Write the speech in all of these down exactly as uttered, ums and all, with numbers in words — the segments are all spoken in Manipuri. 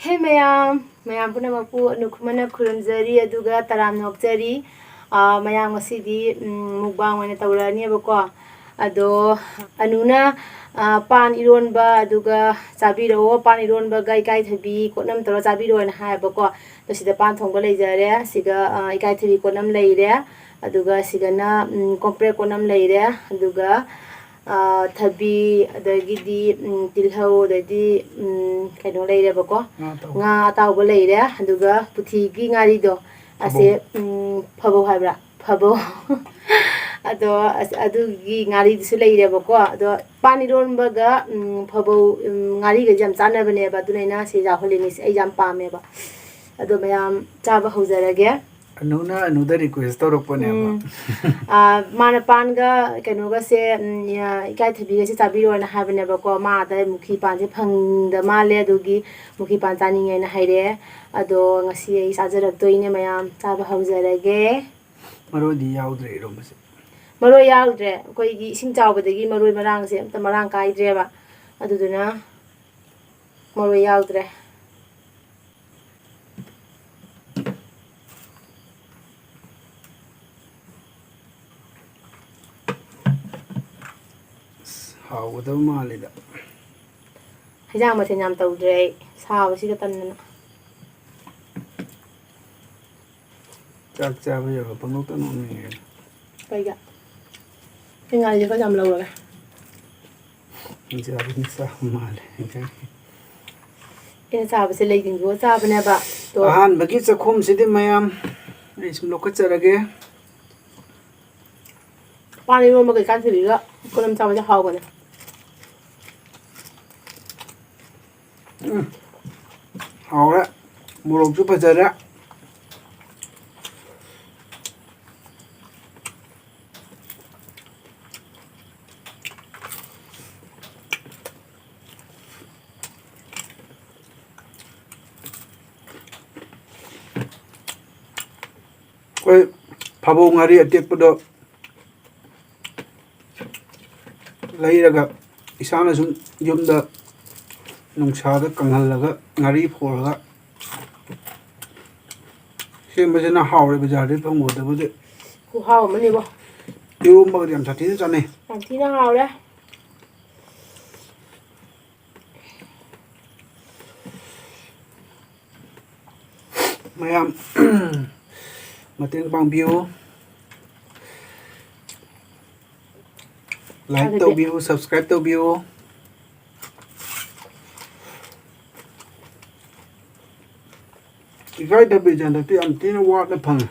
Hey ꯃꯌꯥꯝ, ꯃꯌꯥꯝ ꯄꯨꯝꯅꯃꯛꯄꯨ ꯑꯅꯨ ꯈꯨꯃꯟꯅ ꯈꯨꯔꯨꯝꯖꯔꯤ, ꯑꯗꯨꯒ ꯇꯔꯥꯝꯅ ꯑꯣꯛꯆꯔꯤ꯫ ꯑꯥ, ꯃꯌꯥꯝ ꯉꯁꯤꯗꯤ, ꯎꯝ, mukbang ꯑꯣꯏꯅ ꯇꯧꯔꯛꯑꯅꯦꯕꯀꯣ꯫ ꯑꯗꯣ ꯑꯅꯨꯅ, ꯑꯥ, ꯄꯥꯟ ꯏꯔꯣꯟꯕ ꯑꯗꯨꯒ ꯆꯥꯕꯤꯔꯛꯑꯣ, ꯄꯥꯟ ꯏꯔꯣꯟꯕꯒ ꯏꯀꯥꯏꯊꯕꯤ ꯀꯣꯠꯅꯝ ꯇꯧꯔ ꯆꯥꯕꯤꯔꯛꯑꯣꯅ ꯍꯥꯏꯌꯦꯕꯀꯣ꯫ ꯑꯗꯣ ꯁꯤꯗ ꯄꯥꯟ ꯊꯣꯡꯕ ꯂꯩꯖꯔꯦ, ꯁꯤꯒ, ꯑꯥ, ꯏꯀꯥꯏꯊꯕꯤ ꯀꯣꯠꯅꯝ ꯂꯩꯔꯦ, ꯑꯗꯨꯒ ꯁꯤꯗꯅ, ꯎꯝ, ꯀꯣꯝꯄ꯭ꯔꯦꯛ ꯀꯣꯠꯅꯝ ꯂꯩꯔꯦ, ꯑꯗꯨꯒ ꯑꯥ, ꯊꯕꯤ, ꯑꯗꯒꯤꯗꯤ, ꯎꯝ, ꯇꯤꯜꯍꯧ, ꯑꯗꯩꯗꯤ, ꯎꯝ, ꯀꯩꯅꯣ ꯂꯩꯔꯦꯕꯀꯣ꯫ ꯉꯥ ꯑꯇꯥꯎꯕ꯫ ꯉꯥ ꯑꯇꯥꯎꯕ ꯂꯩꯔꯦ, ꯑꯗꯨꯒ ꯄꯨꯊꯤꯒꯤ ꯉꯥꯔꯤꯗꯣ, ꯑꯁꯦ, ꯐꯕꯧ꯫ ꯎꯝ, ꯐꯕꯧ ꯍꯥꯏꯕ꯭ꯔꯥ? ꯐꯕꯧ꯫ ꯑꯗꯣ ꯑꯁ, ꯑꯗꯨꯒꯤ ꯉꯥꯔꯤꯗꯨꯁꯨ ꯂꯩꯔꯦꯕꯀꯣ꯫ ꯑꯗꯣ ꯄꯥꯟ ꯏꯔꯣꯟꯕꯒ, ꯎꯝ, ꯐꯕꯧ, ꯎꯝ, ꯉꯥꯔꯤꯒꯁꯦ ꯌꯥꯝ ꯆꯥꯟꯅꯕꯅꯦꯕ, ꯑꯗꯨꯅ ꯑꯩꯅ ꯁꯤ ꯌꯥꯎꯍꯜꯂꯤꯅꯤ꯫ ꯑꯩ ꯌꯥꯝ ꯄꯥꯝꯃꯦꯕ꯫ ꯑꯗꯣ ꯃꯌꯥꯝ ꯆꯥꯕ ꯍꯧꯖꯔꯒꯦ꯫ ꯑꯅꯨꯅ ꯑꯅꯨꯗ request ꯇꯧꯔꯛꯄꯅꯦꯕ꯫ ꯎꯝ꯫ ꯑꯥ, ꯃꯥꯅ ꯄꯥꯟꯒ ꯀꯩꯅꯣꯒꯁꯦ, ꯎꯝ, ꯌꯥ-, ꯏꯀꯥꯏꯊꯕꯤꯒꯁꯦ ꯆꯥꯕꯤꯔꯣꯅ ꯍꯥꯏꯕꯅꯦꯕꯀꯣ꯫ ꯃꯥ ꯑꯗ ꯃꯨꯈꯤ ꯄꯥꯟꯁꯦ ꯐꯪꯗ ꯃꯥꯜꯂꯦ, ꯑꯗꯨꯒꯤ ꯃꯨꯈꯤ ꯄꯥꯟ ꯆꯥꯅꯤꯡꯉꯦꯅ ꯍꯥꯏꯔꯛꯑꯦ꯫ ꯑꯗꯣ ꯉꯁꯤ ꯑꯩ ꯆꯥꯖꯔꯛꯇꯣꯏꯅꯦ ꯃꯌꯥꯝ, ꯆꯥꯕ ꯍꯧꯖꯔꯒꯦ꯫ ꯃꯔꯣꯏꯗꯤ ꯌꯥꯎꯗ꯭ꯔꯦ ꯏꯔꯣꯝꯕꯁꯦ꯫ ꯃꯔꯣꯏ ꯌꯥꯎꯗ꯭ꯔꯦ꯫ ꯑꯩꯈꯣꯏꯒꯤ ꯏꯁꯤꯡ ꯆꯥꯎꯕꯗꯒꯤ ꯃꯔꯣꯏ ꯃꯔꯥꯡꯁꯦ ꯑꯝꯇ ꯃꯔꯥꯡ ꯀꯥꯏꯗ꯭ꯔꯦꯕ꯫ ꯑꯗꯨꯗꯨꯅ ꯃꯔꯣꯏ ꯌꯥꯎꯗ꯭ꯔꯦ꯫ ꯑꯁ, ꯍꯥꯎꯒꯗꯕ ꯃꯥꯜꯂꯤꯗ꯫ ꯍꯦꯟꯖꯥꯡ ꯃꯊꯦꯜ ꯌꯥꯝ ꯇꯧꯗ꯭ꯔꯦ ꯑꯩ, ꯁꯥꯕꯁꯤꯗ ꯇꯟꯗꯅ꯫ ꯆꯥꯛ ꯆꯥꯕ ꯌꯥꯕ ꯄꯪꯅꯣꯛꯇ ꯅꯣꯛꯅꯤꯡꯉꯦ꯫ ꯀꯩꯒꯤ? ꯑꯩ ꯉꯥꯔꯤꯁꯦ ꯈꯔ ꯌꯥꯝ ꯂꯧꯔꯒꯦ꯫ ꯍꯤꯡꯆꯥꯕꯤꯅ ꯆꯥꯕ ꯃꯥꯜꯂꯦ ꯍꯤꯡꯆꯥꯕꯤ꯫ ꯑꯩꯅ ꯆꯥꯕꯁꯦ ꯂꯩ ꯇꯤꯡꯊꯣꯛꯑ ꯆꯥꯕꯅꯦꯕ꯫ ꯑꯗꯣ ꯑꯍꯥꯟꯕꯒꯤ ꯆꯥꯛꯈꯨꯝꯁꯤꯗꯤ ꯃꯌꯥꯝ ꯑꯩ ꯁꯨꯝ ꯂꯧꯈꯠꯆꯔꯒꯦ꯫ ꯄꯥꯟ ꯏꯔꯣꯟꯕꯒ ꯏꯀꯥꯏꯊꯕꯤꯒ ꯄꯨꯟꯅ ꯆꯥꯕꯁꯦ ꯍꯥꯎꯕꯅꯦ꯫ ꯎꯝ꯫ ꯍꯥꯎꯔꯦ꯫ ꯃꯣꯔꯣꯛꯁꯨ ꯐꯖꯔꯦ꯫ ꯑꯩꯈꯣꯏ ꯐꯕꯧ ꯉꯥꯔꯤ ꯑꯇꯦꯛꯄꯗꯣ ꯂꯩꯔꯒ ꯏꯁꯥꯅ ꯁꯨꯝ ꯌꯨꯝꯗ ꯅꯨꯡꯁꯥꯗ ꯀꯪꯍꯜꯂꯒ ꯉꯥꯔꯤ ꯐꯧꯔꯒ ꯁꯦꯝꯕꯁꯤꯅ ꯍꯥꯎꯔꯦ, ꯕꯖꯥꯔꯗꯩ ꯐꯪꯕꯗꯕꯨꯗꯤ꯫ ꯈꯨꯍꯥꯎ ꯑꯃꯅꯤꯕꯣ꯫ ꯏꯔꯣꯝꯕꯒꯗꯤ ꯌꯥꯝ ꯁꯥꯊꯤꯅ ꯆꯥꯅꯩ꯫ ꯌꯥꯝ ꯊꯤꯅ ꯍꯥꯎꯔꯦ꯫ ꯃꯌꯥꯝ ꯃꯇꯦꯡ ꯄꯥꯡꯕꯤꯌꯨ꯫ Like ꯑꯗꯨꯗꯤ ꯇꯧꯕꯤꯌꯨ, subscribe ꯇꯧꯕꯤꯌꯨ꯫ ꯏꯀꯥꯏꯊꯕꯤꯁꯦ ꯍꯟꯗꯛꯇꯤ ꯌꯥꯝ ꯊꯤꯅ ꯋꯥꯠꯅ ꯐꯪꯉꯦ꯫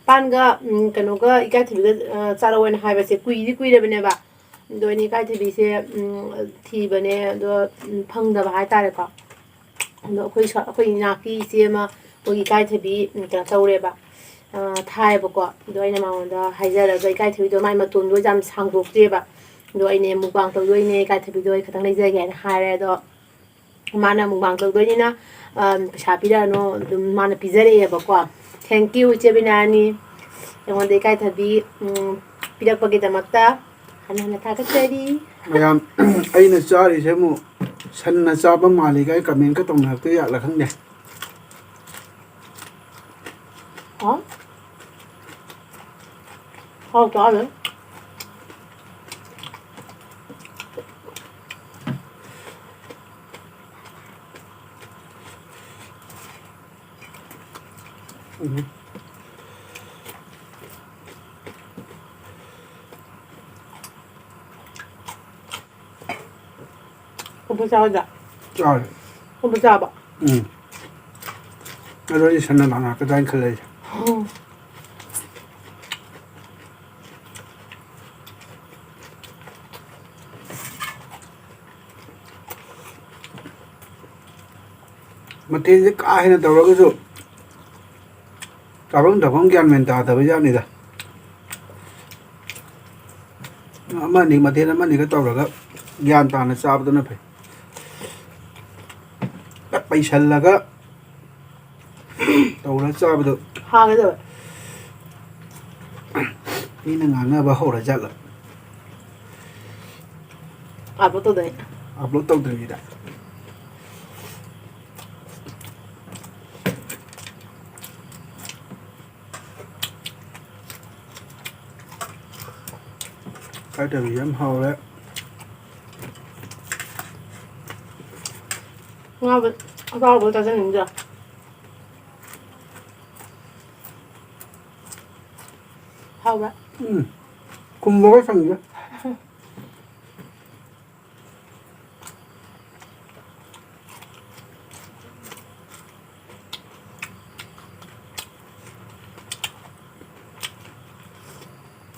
ꯄꯥꯟꯒ, ꯎꯝ, ꯀꯩꯅꯣꯒ ꯏꯀꯥꯏꯊꯕꯤꯒ, ꯑ, ꯆꯥꯔꯛꯑꯣꯅ ꯍꯥꯏꯕꯁꯦ ꯀꯨꯏꯗꯤ ꯀꯨꯏꯔꯕꯅꯦꯕ꯫ ꯑꯗꯣ ꯑꯩꯅ ꯏꯀꯥꯏꯊꯕꯤꯁꯦ, ꯎꯝ, ꯊꯤꯕꯅꯦ꯫ ꯑꯗꯣ, ꯎꯝ, ꯐꯪꯗꯕ ꯍꯥꯏꯇꯥꯔꯦꯀꯣ꯫ ꯑꯗꯣ ꯑꯩꯈꯣꯏ ꯁ-, ꯑꯩꯈꯣꯏ ꯏꯅꯥꯛꯀꯤ ꯏꯆꯦ ꯑꯃ ꯃꯣꯏꯒꯤ ꯏꯀꯥꯏꯊꯕꯤ, ꯎꯝ, ꯀꯩꯅꯣ ꯇꯧꯔꯦꯕ, ꯑ, ꯊꯥꯏꯌꯦꯕꯀꯣ꯫ ꯑꯗꯣ ꯑꯩꯅ ꯃꯉꯣꯟꯗ ꯍꯥꯏꯖꯔꯒ ꯏꯀꯥꯏꯊꯕꯤꯗꯣ ꯃꯥꯏ ꯃꯇꯣꯟꯗꯣ ꯌꯥꯝ ꯁꯥꯡꯗꯣꯛꯇꯦꯕ꯫ ꯑꯗꯣ ꯑꯩꯅ ꯃꯨꯛꯕꯥꯡ ꯇꯧꯗꯣꯏꯅꯦ, ꯏꯀꯥꯏꯊꯕꯤꯗꯣ ꯑꯩ ꯈꯇꯪ ꯂꯩꯖꯒꯦ ꯍꯥꯏꯅ ꯍꯥꯏꯔꯦ꯫ ꯑꯗꯣ ꯃꯥꯅ ꯃꯨꯛꯕꯥꯡ ꯇꯧꯗꯣꯏꯅꯤꯅ, ꯑ, ꯄꯩꯁꯥ ꯄꯤꯔꯛꯑꯅꯨ, ꯑꯗꯨꯝ ꯃꯥꯅ ꯄꯤꯖꯔꯛꯑꯦꯕꯀꯣ꯫ Thank you, ꯏꯆꯦ ꯕꯤꯅꯥꯔꯥꯅꯤ, ꯑꯩꯉꯣꯟꯗ ꯏꯀꯥꯏꯊꯕꯤ, ꯎꯝ, ꯄꯤꯔꯛꯄꯒꯤꯗꯃꯛꯇ ꯍꯟꯅ ꯍꯟꯅ ꯊꯥꯒꯠꯆꯔꯤ꯫ ꯃꯌꯥꯝ, ꯑꯩꯅ ꯆꯥꯔꯤꯁꯦ ꯑꯃꯨꯛ ꯁꯟꯅ ꯆꯥꯕ ꯃꯥꯜꯂꯤ ꯀꯥꯏ comment ꯀ ꯇꯧꯅꯔꯛꯇꯣꯏ ꯖꯥꯠꯂ ꯈꯪꯗꯦ꯫ ꯍꯥꯎ? ꯍꯥꯎ ꯆꯥꯗꯦ꯫ ꯎꯝ꯫ ꯀꯣꯝꯄ꯭ꯔꯦꯛ ꯆꯥꯔꯣꯏꯗ꯭ꯔꯥ? ꯆꯥꯔꯦ꯫ ꯀꯣꯝꯄ꯭ꯔꯦꯛ ꯆꯥꯕ? ꯎꯝ꯫ ꯑꯗꯣ ꯑꯩ ꯁꯟꯅ ꯂꯥꯛꯀꯗ꯭ꯔꯥ ꯍꯥꯏꯅ ꯈꯜꯂꯦ ꯑꯩꯁꯦ꯫ ꯎꯝ꯫ ꯃꯊꯦꯜꯁꯦ ꯀꯥ ꯍꯦꯟꯅ ꯇꯧꯔꯒꯁꯨ ꯆꯥꯐꯝ ꯊꯛꯐꯝ ꯒ꯭ꯌꯥꯟ ꯃꯦꯟ ꯇꯥꯗꯕ ꯖꯥꯠꯅꯤꯗ꯫ ꯑꯃꯅꯤ, ꯃꯊꯦꯜ ꯑꯃꯅꯤꯒ ꯇꯧꯔꯒ ꯒ꯭ꯌꯥꯟ ꯇꯥꯅ ꯆꯥꯕꯗꯨꯅ ꯐꯩ꯫ ꯄꯩꯁꯜꯂꯒ ꯇꯧꯔ ꯆꯥꯕꯗꯣ꯫ ꯍꯥꯎꯋꯦ ꯇꯧꯋꯦ꯫ ꯃꯤꯅ ꯉꯥꯡꯅꯕ ꯍꯧꯔꯖꯥꯠꯂꯣ? ꯑꯞꯂꯣꯗ ꯇꯧꯗꯣꯏ꯫ ꯑꯞꯂꯣꯗ ꯇꯧꯗ꯭ꯔꯤꯉꯩꯗ꯫ ꯏꯀꯥꯏꯊꯕꯤ ꯌꯥꯝ ꯍꯥꯎꯔꯦ꯫ ꯉꯥ ꯑꯇꯥꯎꯕ ꯆꯥꯖꯅꯤꯡꯗ꯭ꯔꯣ? ꯍꯥꯎꯕ꯭ꯔꯥ? ꯎꯝ꯫ ꯀꯨꯝꯕꯒ ꯆꯪꯗꯦ꯫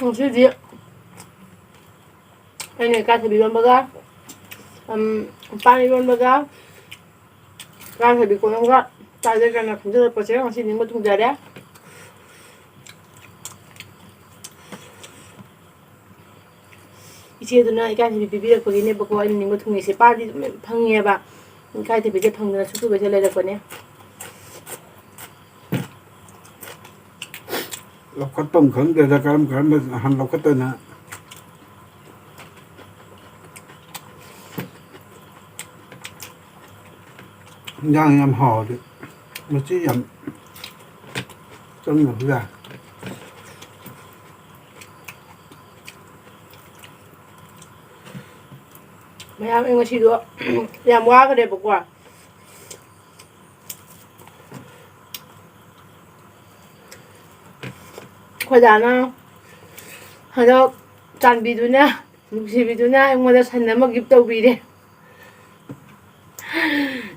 ꯉꯁꯤꯗꯤ ꯑꯩꯅ ꯏꯀꯥꯏꯊꯕꯤ ꯏꯔꯣꯟꯕꯒ, ꯎꯝ, ꯄꯥꯟ ꯏꯔꯣꯟꯕꯒ, ꯏꯀꯥꯏꯊꯕꯤ ꯀꯣꯠꯂꯒ ꯆꯥꯖꯦ ꯀꯥꯏꯅ ꯈꯟꯖꯔꯛꯄꯁꯦ ꯉꯁꯤ ꯅꯤꯡꯕ ꯊꯨꯡꯖꯔꯦ꯫ ꯏꯆꯦꯗꯨꯅ ꯏꯀꯥꯏꯊꯕꯤ ꯄꯤꯕꯤꯔꯛꯄꯒꯤꯅꯦꯕꯀꯣ ꯑꯩꯅ ꯅꯤꯡꯕ ꯊꯨꯡꯉꯤꯁꯦ꯫ ꯄꯥꯟꯗꯤ ꯑꯗꯨꯝ ꯐꯪꯉꯦꯕ, ꯏꯀꯥꯏꯊꯕꯤꯁꯦ ꯐꯪꯗꯅ ꯁꯨꯛ ꯁꯨꯕꯁꯦ ꯂꯩꯔꯛꯄꯅꯦ꯫ ꯂꯧꯈꯠꯐꯝ ꯈꯪꯗ꯭ꯔꯦꯗ, ꯀꯔꯝ ꯀꯔꯝꯕ ꯍꯥꯟꯅ ꯂꯧꯈꯠꯇꯣꯏꯅꯣ꯫ ꯏꯟꯖꯥꯡ ꯌꯥꯝ ꯍꯥꯎꯔꯗꯤ ꯃꯆꯤ ꯌꯥꯝ ꯆꯪꯗꯕꯁꯨ ꯌꯥꯏ꯫ ꯃꯌꯥꯝ, ꯑꯩ ꯉꯁꯤꯗꯣ ꯌꯥꯝ ꯋꯥꯈ꯭ꯔꯦꯕꯀꯣ꯫ ꯑꯩꯈꯣꯏ ꯗꯥꯅ ꯍꯟꯗꯛ ꯆꯥꯟꯕꯤꯗꯨꯅ, ꯅꯨꯡꯁꯤꯕꯤꯗꯨꯅ ꯑꯩꯉꯣꯟꯗ ꯁꯟ ꯑꯃ ꯒꯤꯐ ꯇꯧꯕꯤꯔꯦ꯫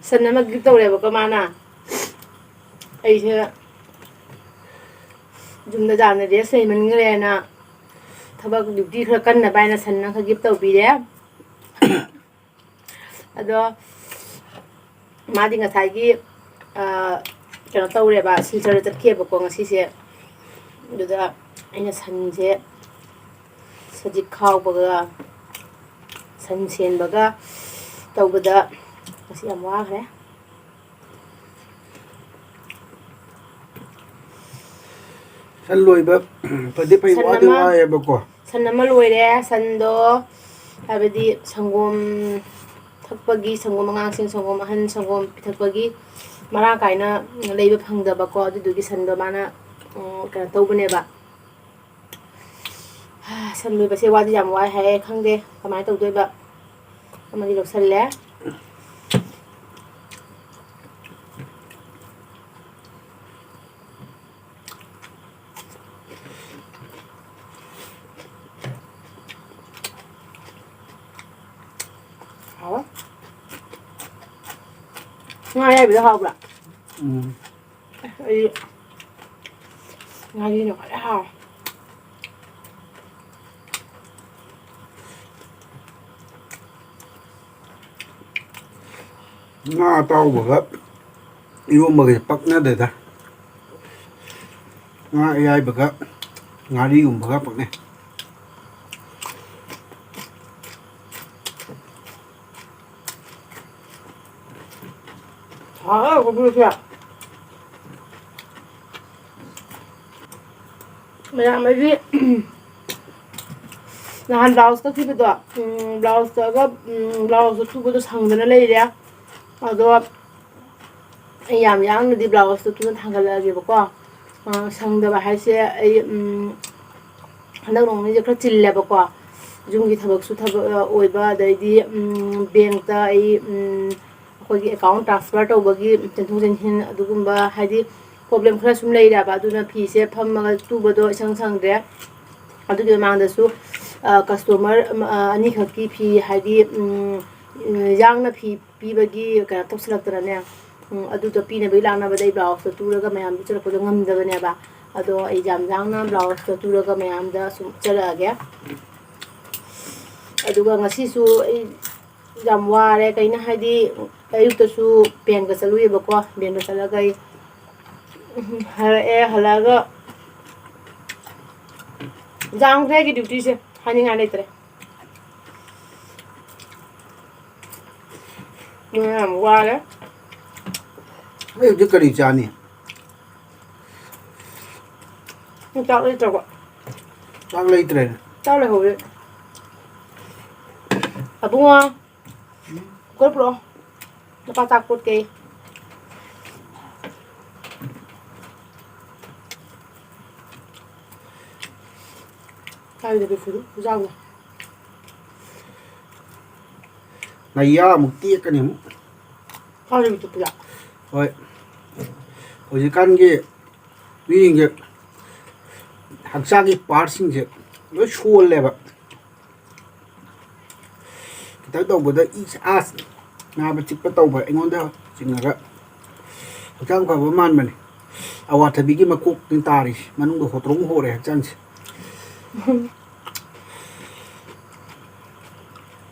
ꯁꯟ ꯑꯃ ꯒꯤꯐ ꯇꯧꯔꯦꯕꯀꯣ ꯃꯥꯅ꯫ ꯑꯩꯁꯦ ꯌꯨꯝꯗ ꯌꯥꯝꯅ ꯔꯦꯁ ꯂꯩꯃꯟꯈ꯭ꯔꯦꯅ ꯊꯕꯛ ꯗ꯭ꯌꯨꯇꯤ ꯈꯔ ꯀꯟꯅꯕ ꯍꯥꯏꯅ ꯁꯟ ꯑꯃꯈꯛ ꯒꯤꯐ ꯇꯧꯕꯤꯔꯦ꯫ ꯑꯗꯣ ꯃꯥꯗꯤ ꯉꯁꯥꯏꯒꯤ, ꯑ, ꯀꯩꯅꯣ ꯇꯧꯔꯦꯕ, ꯁꯤꯜꯆꯔꯗ ꯆꯠꯈꯤꯑꯕꯀꯣ ꯉꯁꯤꯁꯦ꯫ ꯑꯗꯨꯗ ꯑꯩꯅ ꯁꯟꯁꯦ ꯁꯖꯤꯛ ꯈꯥꯎꯕꯒ ꯁꯟ ꯁꯦꯟꯕꯒ ꯇꯧꯕꯗ ꯉꯁꯤ ꯌꯥꯝ ꯋꯥꯈ꯭ꯔꯦ꯫ ꯁꯟ ꯂꯣꯏꯕ ꯐꯗꯤ ꯐꯩ, ꯁꯟ ꯋꯥꯗꯤ ꯑꯃ, ꯋꯥꯏꯑꯦꯕꯀꯣ꯫ ꯁꯟ ꯑꯃ ꯂꯣꯏꯔꯦ꯫ ꯁꯟꯗꯣ ꯍꯥꯏꯕꯗꯤ ꯁꯪꯒꯣꯝ ꯊꯛꯄꯒꯤ, ꯁꯪꯒꯣꯝ ꯑꯉꯥꯡꯁꯤꯡ, ꯁꯪꯒꯣꯝ ꯑꯍꯟ, ꯁꯪꯒꯣꯝ ꯄꯤꯊꯛꯄꯒꯤ ꯃꯔꯥꯡ ꯀꯥꯏꯅ ꯂꯩꯕ ꯐꯪꯗꯕꯀꯣ꯫ ꯑꯗꯨꯗꯨꯒꯤ ꯁꯟꯗꯣ ꯃꯥꯅ, ꯎꯝ, ꯀꯩꯅꯣ ꯇꯧꯕꯅꯦꯕ꯫ ꯁꯟ ꯂꯣꯏꯕꯁꯦ ꯋꯥꯗꯤ ꯌꯥꯝ ꯋꯥꯏ ꯍꯥꯏꯌꯦ꯫ ꯈꯪꯗꯦ ꯀꯃꯥꯏꯅ ꯇꯧꯗꯣꯏꯕ꯫ ꯑꯃꯗꯤ ꯂꯧꯁꯜꯂꯦ꯫ ꯍꯥꯎꯋꯦ꯫ ꯉꯥ ꯑꯌꯥꯏꯕꯗꯣ ꯍꯥꯎꯕ꯭ꯔꯥ? ꯎꯝ꯫ ꯑꯩ ꯉꯥꯔꯤꯅ ꯈ꯭ꯋꯥꯏꯗꯩ ꯍꯥꯎꯋꯦ꯫ ꯉꯥ ꯑꯇꯥꯎꯕꯒ ꯏꯔꯣꯝꯕꯒꯁꯦ ꯄꯛꯅꯗꯦꯗ꯫ ꯉꯥ ꯑꯌꯥꯏꯕꯒ ꯉꯥꯔꯤꯒꯨꯝꯕꯒ ꯄꯛꯅꯩ꯫ ꯍꯥꯎꯋꯦ ꯀꯣꯕꯤꯁꯦ꯫ ꯃꯌꯥꯝ ꯑꯩꯗꯤ ꯅꯍꯥꯟ ꯕ꯭ꯂꯥꯎꯁ ꯀꯛꯈꯤꯕꯗꯣ, ꯎꯝ, ꯕ꯭ꯂꯥꯎꯁ ꯀꯛꯑꯒ, ꯎꯝ, ꯕ꯭ꯂꯥꯎꯁꯇꯣ ꯇꯨꯕꯗꯣ ꯁꯪꯗꯅ ꯂꯩꯔꯦ꯫ ꯑꯗꯣ ꯑꯩ ꯌꯥꯝ ꯌꯥꯡꯅꯗꯤ ꯕ꯭ꯂꯥꯎꯁꯇꯣ ꯇꯨꯅ ꯊꯥꯡꯒꯠꯂꯛꯑꯒꯦꯕꯀꯣ꯫ ꯑ, ꯁꯪꯗꯕ ꯍꯥꯏꯁꯦ ꯑꯩ, ꯎꯝ, ꯍꯟꯗꯛ ꯅꯣꯡ ꯅꯤꯅꯤꯁꯦ ꯈꯔ ꯆꯤꯜꯂꯦꯕꯀꯣ꯫ ꯌꯨꯝꯒꯤ ꯊꯕꯛꯁꯨ ꯊꯕꯛ, ꯑ, ꯑꯣꯏꯕ, ꯑꯗꯩꯗꯤ, ꯎꯝ, ꯕꯦꯡꯛꯇ ꯑꯩ, ꯎꯝ, ꯑꯩꯈꯣꯏꯒꯤ ꯑꯦꯀꯥꯎꯟ ꯇ꯭ꯔꯥꯟꯁꯐꯔ ꯇꯧꯕꯒꯤ ꯆꯦꯟꯊꯣꯛ ꯆꯦꯟꯁꯤꯟ ꯑꯗꯨꯒꯨꯝꯕ ꯍꯥꯏꯗꯤ ꯄ꯭ꯔꯣꯕ꯭ꯂꯦꯝ ꯈꯔ ꯁꯨꯝ ꯂꯩꯔꯕ, ꯑꯗꯨꯅ ꯐꯤꯁꯦ ꯐꯝꯃꯒ ꯇꯨꯕꯗꯣ ꯏꯁꯪ ꯁꯪꯗ꯭ꯔꯦ꯫ ꯑꯗꯨꯒꯤ ꯃꯃꯥꯡꯗꯁꯨ, ꯑ, ꯀꯁꯇꯃꯔ ꯑꯃ, ꯑ, ꯑꯅꯤꯈꯛꯀꯤ ꯐꯤ ꯍꯥꯏꯗꯤ, ꯎꯝ, ꯎꯝ, ꯌꯥꯡꯅ ꯐꯤ ꯄꯤꯕꯒꯤ ꯀꯩꯅꯣ ꯇꯧꯁꯤꯜꯂꯛꯇꯅꯅꯦ, ꯎꯝ, ꯑꯗꯨꯗꯣ ꯄꯤꯅꯕꯒꯤ ꯂꯥꯛꯅꯕꯗ ꯑꯩ ꯕ꯭ꯂꯥꯎꯁꯇꯣ ꯇꯨꯔꯒ ꯃꯌꯥꯝꯗꯨ ꯆꯠꯂꯛꯄꯗꯣ ꯉꯝꯗꯕꯅꯦꯕ꯫ ꯑꯗꯣ ꯑꯩ ꯌꯥꯝ ꯌꯥꯡꯅ ꯕ꯭ꯂꯥꯎꯁꯇꯣ ꯇꯨꯔꯒ ꯃꯌꯥꯝꯗ ꯁꯨꯝ ꯆꯠꯂꯛꯑꯒꯦ꯫ ꯑꯗꯨꯒ ꯉꯁꯤꯁꯨ ꯑꯩ ꯌꯥꯝ ꯋꯥꯔꯦ꯫ ꯀꯩꯅꯣ ꯍꯥꯏꯗꯤ, ꯑꯌꯨꯛꯇꯁꯨ ꯕꯦꯡꯗ ꯆꯠꯂꯨꯏꯌꯦꯕꯀꯣ꯫ ꯕꯦꯡꯗ ꯆꯠꯂꯒ ꯑꯩ ꯍꯜꯂꯛꯑꯦ꯫ ꯍꯜꯂꯛꯑꯒ ꯌꯥꯝꯈ꯭ꯔꯦ ꯑꯩꯒꯤ ꯗ꯭ꯌꯨꯇꯤꯁꯦ, ꯍꯥꯏꯅꯤꯡꯉꯥꯏ ꯂꯩꯇ꯭ꯔꯦ꯫ ꯌꯥꯝ ꯋꯥꯔꯦ꯫ ꯑꯩ ꯍꯧꯖꯤꯛ ꯀꯔꯤ ꯆꯥꯅꯤ? ꯆꯥꯛ ꯂꯩꯇ꯭ꯔꯕꯣ? ꯆꯥꯛ ꯂꯩꯇ꯭ꯔꯦꯅꯦ꯫ ꯆꯥꯛ ꯂꯩꯍꯧꯔꯦ꯫ ꯑꯕꯨꯡꯉꯣ, ꯀꯨꯀꯔ ꯄꯨꯔꯛꯑꯣ꯫ ꯂꯨꯄꯥ ꯆꯥꯛ ꯀꯣꯠꯀꯦ꯫ ꯀꯥꯏꯗ ꯄꯤꯛꯄꯗꯨ? ꯈꯨꯖꯥꯎꯅ꯫ ꯅꯌꯥ ꯑꯃꯨꯛ ꯇꯦꯛꯀꯅꯤ ꯑꯃꯨꯛ꯫ ꯀꯥꯏꯗ ꯄꯤꯛꯄꯗ? ꯍꯣꯏ꯫ ꯍꯧꯖꯤꯛꯀꯥꯟꯒꯤ ꯃꯤꯁꯤꯡꯁꯦ ꯍꯛꯆꯥꯡꯒꯤ ꯄꯥꯔꯠꯁꯤꯡꯁꯦ ꯂꯣꯏ ꯁꯣꯜꯂꯦꯕ꯫ ꯈꯤꯇꯪ ꯇꯧꯕꯗ ꯏ ꯑꯥꯁ ꯅꯥꯕ ꯆꯤꯛꯄ ꯇꯧꯕ ꯑꯩꯉꯣꯟꯗ ꯆꯤꯡꯉꯒ ꯍꯛꯆꯥꯡ ꯐꯕ ꯃꯥꯟꯕꯅꯤ꯫ ꯑꯋꯥꯊꯕꯤꯒꯤ ꯃꯀꯣꯛꯇꯨꯅꯤ ꯇꯥꯔꯤꯁꯦ, ꯃꯅꯨꯡꯗ ꯍꯣꯇ꯭ꯔꯣꯡ ꯍꯣꯔꯦ ꯍꯛꯆꯥꯡꯁꯦ꯫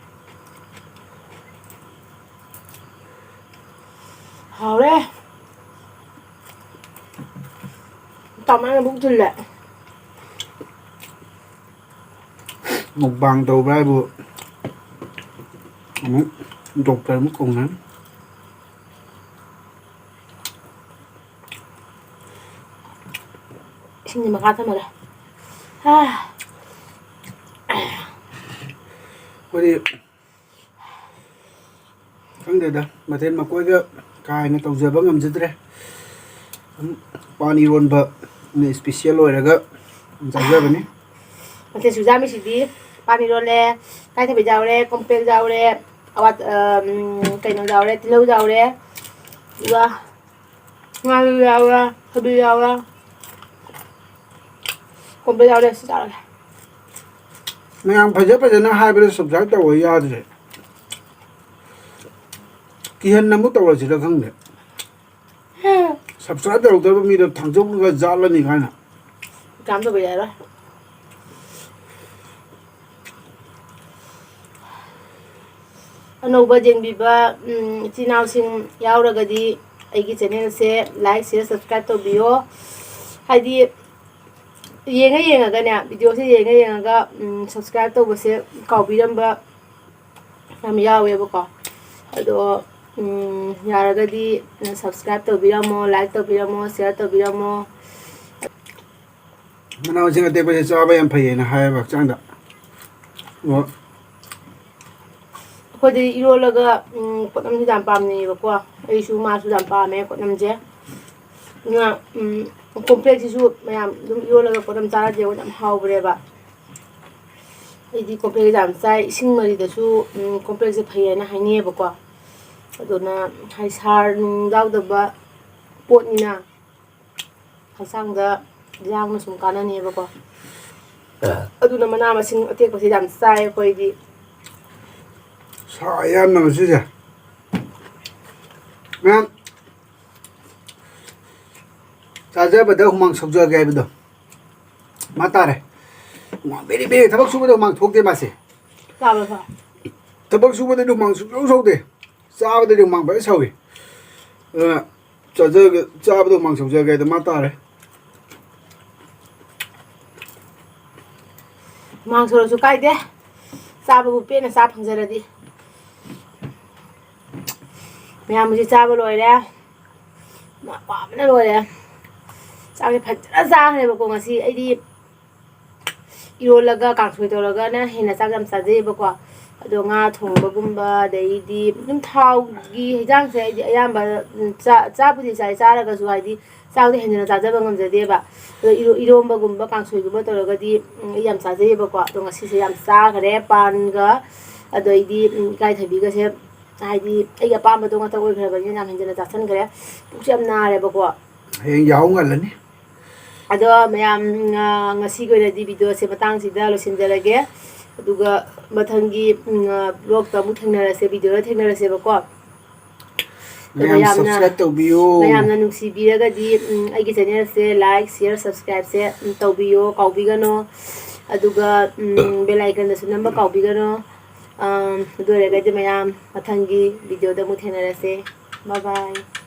ꯍꯥꯎꯔꯦ꯫ ꯇꯃꯥꯏꯅ ꯄꯨꯛ ꯊꯜꯂꯦ꯫ ꯃꯨꯛꯕꯥꯡ ꯇꯧꯕ ꯍꯥꯏꯕꯨ ꯑꯃꯨꯛ ꯗꯣꯛꯇꯔ ꯑꯃꯨꯛ ꯀꯧꯅ꯫ ꯏꯁꯤꯡꯁꯦ ꯃꯈꯥ ꯊꯝꯃꯒꯦ꯫ ꯍꯥ꯫ ꯑꯩꯈꯣꯏꯗꯤ ꯈꯪꯗꯦꯗ, ꯃꯊꯦꯜ ꯃꯀꯣꯏꯒ ꯀꯥ ꯍꯦꯟꯅ ꯇꯧꯖꯕ ꯉꯝꯖꯗ꯭ꯔꯦ꯫ ꯑꯗꯨꯝ ꯄꯥꯟ ꯏꯔꯣꯟꯕꯅ ꯏꯁꯄꯤꯁꯦꯜ ꯑꯣꯏꯔꯒ ꯆꯥꯖꯕꯅꯤ꯫ ꯃꯊꯦꯜ ꯁꯨꯖꯥꯝꯃꯤꯁꯤꯗꯤ ꯄꯥꯟ ꯏꯔꯣꯜꯂꯦ, ꯏꯀꯥꯏꯊꯕꯤ ꯌꯥꯎꯔꯦ, ꯀꯣꯝꯄ꯭ꯔꯦꯛ ꯌꯥꯎꯔꯦ, ꯑꯋꯥꯠ-, ꯑꯝ, ꯀꯩꯅꯣ ꯌꯥꯎꯔꯦ, ꯇꯤꯜꯍꯧ ꯌꯥꯎꯔꯦ, ꯑꯗꯨꯒ ꯉꯥꯔꯤ ꯌꯥꯎꯔꯦ, ꯊꯕꯤ ꯌꯥꯎꯔꯦ, ꯀꯣꯝꯄ꯭ꯔꯦꯛ ꯌꯥꯎꯔꯦ, ꯁꯤ ꯆꯥꯔꯒꯦ꯫ ꯃꯌꯥꯝ ꯐꯖ ꯐꯖꯅ ꯍꯥꯏꯕꯗ subscribe ꯇꯧꯕ ꯌꯥꯗ꯭ꯔꯦ꯫ ꯀꯤꯍꯟꯅ ꯑꯃꯨꯛ ꯇꯧꯔꯁꯤꯔ ꯈꯪꯗꯦ꯫ Subscribe ꯇꯧꯔꯛꯇꯕ ꯃꯤꯗꯣ ꯊꯥꯡꯖꯧꯒ ꯖꯥꯠꯂꯅꯤ ꯀꯥꯏꯅ꯫ ꯀꯅꯥꯝ ꯇꯧꯕ ꯌꯥꯔꯣꯏ꯫ ꯑꯅꯧꯕ ꯌꯦꯡꯕꯤꯕ, ꯎꯝ, ꯏꯆꯤꯟ ꯏꯅꯥꯎꯁꯤꯡ ꯌꯥꯎꯔꯒꯗꯤ ꯑꯩꯒꯤ channelꯁꯦ like, share, subscribe ꯇꯧꯕꯤꯌꯣ꯫ ꯍꯥꯏꯗꯤ ꯌꯦꯡꯉ ꯌꯦꯡꯉꯒꯅꯦ, videoꯁꯦ ꯌꯦꯡꯉ ꯌꯦꯡꯉꯒ, ꯎꯝ, subscribe ꯇꯧꯕꯁꯦ ꯀꯥꯎꯕꯤꯔꯝꯕ ꯌꯥꯝ ꯌꯥꯎꯋꯦꯕꯀꯣ꯫ ꯑꯗꯣ, ꯎꯝ, ꯌꯥꯔꯒꯗꯤ subscribe ꯇꯧꯕꯤꯔꯝꯃꯣ, like ꯇꯧꯕꯤꯔꯝꯃꯣ, share ꯇꯧꯕꯤꯔꯝꯃꯣ꯫ ꯃꯅꯥ ꯃꯁꯤꯡ ꯑꯇꯦꯛꯄꯁꯦ ꯆꯥꯕ ꯌꯥꯝ ꯐꯩꯌꯦꯅ ꯍꯥꯏꯌꯦꯕ ꯍꯛꯆꯥꯡꯗ꯫ ꯑꯣ꯫ ꯑꯩꯈꯣꯏꯗꯤ ꯏꯔꯣꯜꯂꯒ, ꯎꯝ, ꯄꯣꯠꯅꯝꯁꯤ ꯌꯥꯝ ꯄꯥꯝꯅꯩꯌꯦꯕꯀꯣ꯫ ꯑꯩꯁꯨ, ꯃꯥꯁꯨ ꯌꯥꯝ ꯄꯥꯝꯃꯦ ꯄꯣꯠꯅꯝꯁꯦ꯫ ꯑꯗꯨꯅ, ꯎꯝ, ꯀꯣꯝꯄ꯭ꯔꯦꯛꯁꯤꯁꯨ ꯃꯌꯥꯝ ꯑꯗꯨꯝ ꯏꯔꯣꯜꯂꯒ ꯄꯣꯠꯅꯝ ꯆꯥꯔꯗꯤ ꯑꯩꯈꯣꯏꯗꯤ ꯌꯥꯝ ꯍꯥꯎꯕꯅꯦꯕ꯫ ꯑꯩꯗꯤ ꯀꯣꯝꯄ꯭ꯔꯦꯛꯁꯦ ꯌꯥꯝ ꯆꯥꯏ꯫ ꯏꯁꯤꯡ ꯃꯔꯤꯗꯁꯨ, ꯎꯝ, ꯀꯣꯝꯄ꯭ꯔꯦꯛꯁꯦ ꯐꯩ ꯍꯥꯏꯅ ꯍꯥꯏꯅꯩꯌꯦꯕꯀꯣ꯫ ꯑꯗꯨꯅ ꯍꯥꯏꯗꯤ ꯍꯥꯔ ꯅꯨꯡ ꯌꯥꯎꯗꯕ ꯄꯣꯠꯅꯤꯅ ꯍꯛꯆꯥꯡꯗ ꯌꯥꯝꯅ ꯁꯨꯝ ꯀꯥꯟꯅꯅꯦꯕꯀꯣ꯫ ꯑꯗꯨꯅ ꯃꯅꯥ ꯃꯁꯤꯡ ꯑꯇꯦꯛꯄꯁꯦ ꯌꯥꯝ ꯆꯥꯏ ꯑꯩꯈꯣꯏꯗꯤ꯫ ꯁꯥ ꯌꯥꯝꯅ ꯉꯁꯤꯁꯦ꯫ ꯃꯌꯥꯝ ꯆꯥꯖꯕꯗ ꯍꯨꯃꯥꯡ ꯁꯧꯖꯒꯦ ꯍꯥꯏꯕꯗꯣ ꯃꯥ ꯇꯥꯔꯦ꯫ ꯍꯨꯃꯥꯡ ꯕꯦꯔꯤ ꯕꯦꯔꯤ, ꯊꯕꯛ ꯁꯨꯕꯗ ꯍꯨꯃꯥꯡ ꯊꯣꯛꯇꯦ ꯃꯥꯁꯦ꯫ ꯆꯥꯕ ꯐ- ꯊꯕꯛ ꯁꯨꯕꯗꯗꯤ ꯍꯨꯃꯥꯡ ꯁꯨꯡꯁꯧ ꯁꯧꯗꯦ꯫ ꯆꯥꯕꯗꯗꯤ ꯍꯨꯃꯥꯡ ꯐꯖꯅ ꯁꯧꯏ꯫ ꯑꯗꯨꯅ ꯆꯥꯖꯒꯦ, ꯆꯥꯕꯗ ꯍꯨꯃꯥꯡ ꯁꯧꯖꯒꯦ ꯍꯥꯏꯗꯣ ꯃꯥ ꯇꯥꯔꯦ꯫ ꯍꯨꯃꯥꯡ ꯁꯧꯔꯁꯨ ꯀꯥꯏꯗꯦ, ꯆꯥꯕꯕꯨ ꯄꯦꯟꯅ ꯆꯥ ꯐꯪꯖꯔꯗꯤ꯫ ꯃꯌꯥꯝ ꯍꯧꯖꯤꯛ ꯆꯥꯕ ꯂꯣꯏꯔꯦ, ꯋꯥꯕꯅ ꯂꯣꯏꯔꯦ꯫ ꯆꯥꯛꯁꯦ ꯐꯖꯅ ꯆꯥꯈ꯭ꯔꯦꯕꯀꯣ ꯉꯁꯤ꯫ ꯑꯩꯗꯤ ꯏꯔꯣꯜꯂꯒ ꯀꯥꯡꯁꯣꯏ ꯇꯧꯔꯒꯅ ꯍꯦꯟꯅ ꯆꯥꯛ ꯌꯥꯝ ꯆꯥꯖꯩꯌꯦꯕꯀꯣ꯫ ꯑꯗꯣ ꯉꯥ ꯊꯣꯡꯕꯒꯨꯝꯕ, ꯑꯗꯩꯗꯤ ꯑꯗꯨꯝ ꯊꯥꯎꯒꯤ ꯍꯤꯟꯖꯥꯡꯁꯦ ꯑꯩꯗꯤ ꯑꯌꯥꯝꯕ, ꯎꯝ, ꯆꯥ-, ꯆꯥꯕꯨꯗꯤ ꯆꯥꯏ, ꯆꯥꯔꯒꯁꯨ ꯍꯥꯏꯗꯤ ꯆꯥꯛꯇꯣ ꯍꯦꯟꯖꯟꯅ ꯆꯥꯖꯕ ꯉꯝꯖꯗꯦꯕ꯫ ꯑꯗꯣ ꯏꯔꯣ-, ꯏꯔꯣꯝꯕꯒꯨꯝꯕ, ꯀꯥꯡꯁꯣꯏꯒꯨꯝꯕ ꯇꯧꯔꯒꯗꯤ, ꯎꯝ, ꯑꯩ ꯌꯥꯝ ꯆꯥꯖꯩꯌꯦꯕꯀꯣ꯫ ꯑꯗꯣ ꯉꯁꯤꯁꯦ ꯌꯥꯝ ꯆꯥꯈ꯭ꯔꯦ, ꯄꯥꯟꯒ, ꯑꯗꯩꯗꯤ, ꯎꯝ, ꯏꯀꯥꯏꯊꯕꯤꯒꯁꯦ, ꯍꯥꯏꯗꯤ ꯑꯩꯒꯤ ꯑꯄꯥꯝꯕꯗꯣ ꯉꯥꯛꯇ ꯑꯣꯏꯈ꯭ꯔꯕꯅꯤꯅ ꯌꯥꯝ ꯍꯦꯟꯖꯟꯅ ꯆꯥꯁꯟꯈ꯭ꯔꯦ꯫ ꯄꯨꯛꯁꯨ ꯌꯥꯝ ꯅꯥꯔꯦꯕꯀꯣ꯫ ꯍꯌꯦꯡ ꯌꯥꯍꯧ ꯉꯜꯂꯅꯤ꯫ ꯑꯗꯣ ꯃꯌꯥꯝ, ꯉ-, ꯉꯁꯤꯒꯤ ꯑꯣꯏꯅꯗꯤ videoꯁꯦ ꯃꯇꯥꯡꯁꯤꯗ ꯂꯣꯏꯁꯤꯟꯖꯔꯒꯦ꯫ ꯑꯗꯨꯒ ꯃꯊꯪꯒꯤ, ꯎꯝ, vlogꯇ ꯑꯃꯨꯛ ꯊꯦꯡꯅꯔꯁꯦ, videoꯗ ꯊꯦꯡꯅꯔꯁꯦꯕꯀꯣ꯫ ꯑꯗꯣ ꯃꯌꯥꯝ ꯃꯌꯥꯝꯅ, subscribe ꯇꯧꯕꯤꯌꯨ꯫ ꯃꯌꯥꯝꯅ ꯅꯨꯡꯁꯤꯕꯤꯔꯒꯗꯤ, ꯎꯝ, ꯑꯩꯒꯤ channelꯁꯦ like, share, subscribeꯁꯦ, ꯎꯝ, ꯇꯧꯕꯤꯌꯣ, ꯀꯥꯎꯕꯤꯒꯅꯣ꯫ ꯑꯗꯨꯒ, ꯎꯝ, bell iconꯗꯁꯨ ꯅꯝꯕ ꯀꯥꯎꯕꯤꯒꯅꯣ꯫ ꯑꯝ, ꯑꯗꯨ ꯑꯣꯏꯔꯒꯗꯤ ꯃꯌꯥꯝ ꯃꯊꯪꯒꯤ videoꯗ ꯑꯃꯨꯛ ꯊꯦꯡꯅꯔꯁꯦ꯫ Bye bye꯫